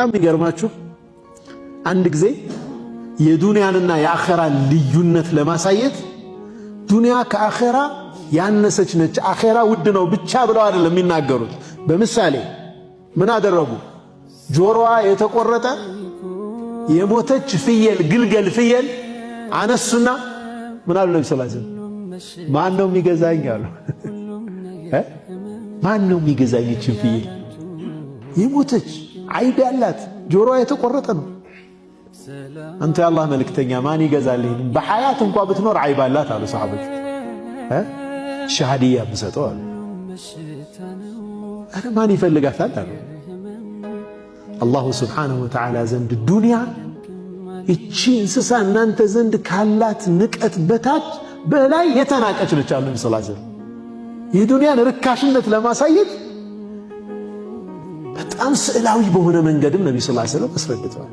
በጣም የሚገርማችሁ አንድ ጊዜ የዱንያንና የአኼራን ልዩነት ለማሳየት ዱንያ ከአኼራ ያነሰች ነች፣ አኼራ ውድ ነው ብቻ ብለው አይደለም የሚናገሩት። በምሳሌ ምን አደረጉ? ጆሮዋ የተቆረጠ የሞተች ፍየል፣ ግልገል ፍየል አነሱና ምን አሉ? ነቢ ስ ማን ነው የሚገዛኝ አሉ። ማን ነው የሚገዛኝ ይችን ፍየል? የሞተች አይብ ያላት ጆሮዋ የተቆረጠ ነው። አንተ የአላህ መልእክተኛ ማን ይገዛልኝ? በሐያት እንኳ ብትኖር አይብ አላት አሉ ሰሓቦች። ሻሃድያ ብሰጠው አሉ። ኧረ ማን ይፈልጋታል አሉ። አላሁ ስብሓነሁ ወተዓላ ዘንድ ዱንያ እቺ እንስሳ እናንተ ዘንድ ካላት ንቀት በታች በላይ የተናቀች ነች አሉ ነቢ ስ የዱንያን ርካሽነት ለማሳየት በጣም ስዕላዊ በሆነ መንገድም ነቢ ስ ሰለም አስረድተዋል።